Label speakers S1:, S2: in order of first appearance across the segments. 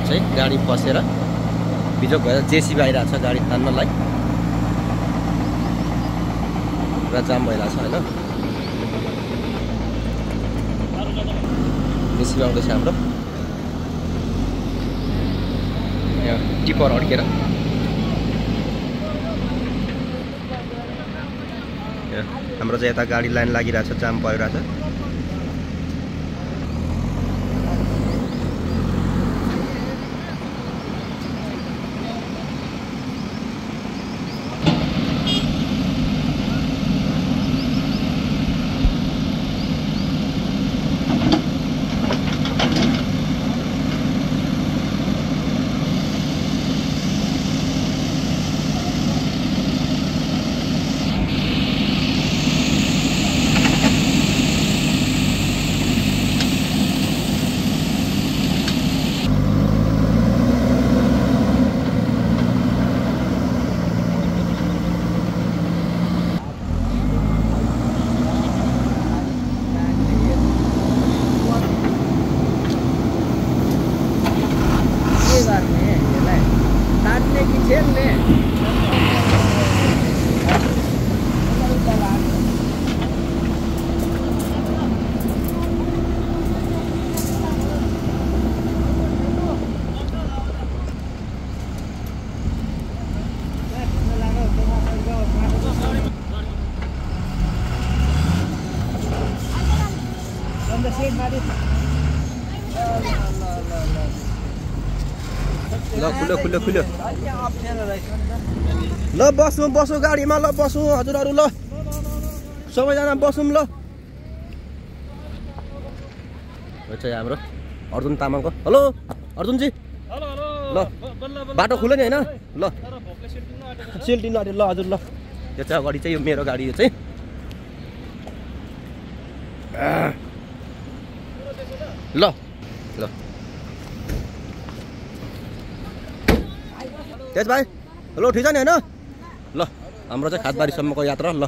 S1: यहाँ चाहिँ गाडी फसेर बिजोग भएर जेसीबी आइरहेको छ गाडी तान्नलाई। पुरा जाम भइरहेको छ होइन। जेसीबी आउँदैछ हाम्रो यहाँ टिपर अड्केर। हाम्रो चाहिँ यता गाडी लाइन लागिरहेछ, जाम भइरहेछ। ल खुल्यो खुल्यो। ल बसौँ गाडीमा, ल बसौँ हजुरहरू, ल सबैजना बसौँ। ल चाहिँ हाम्रो अर्जुन तामाङको। हेलो अर्जुनजी। ल बाटो खुल्यो नि होइन? ल सेल दिनु आँट्यो। ल हजुर, ल यो चाहिँ अगाडि चाहिँ यो मेरो गाडी, यो चाहिँ ल ल तेज भाइ। हेलो ठिक छ नि होइन? ल हाम्रो चाहिँ खातबारीसम्मको यात्रा। ल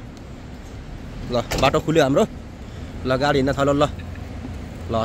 S1: ल बाटो खुल्यो हाम्रो। ल गाडी हिँड्न थाल्यो। ल ल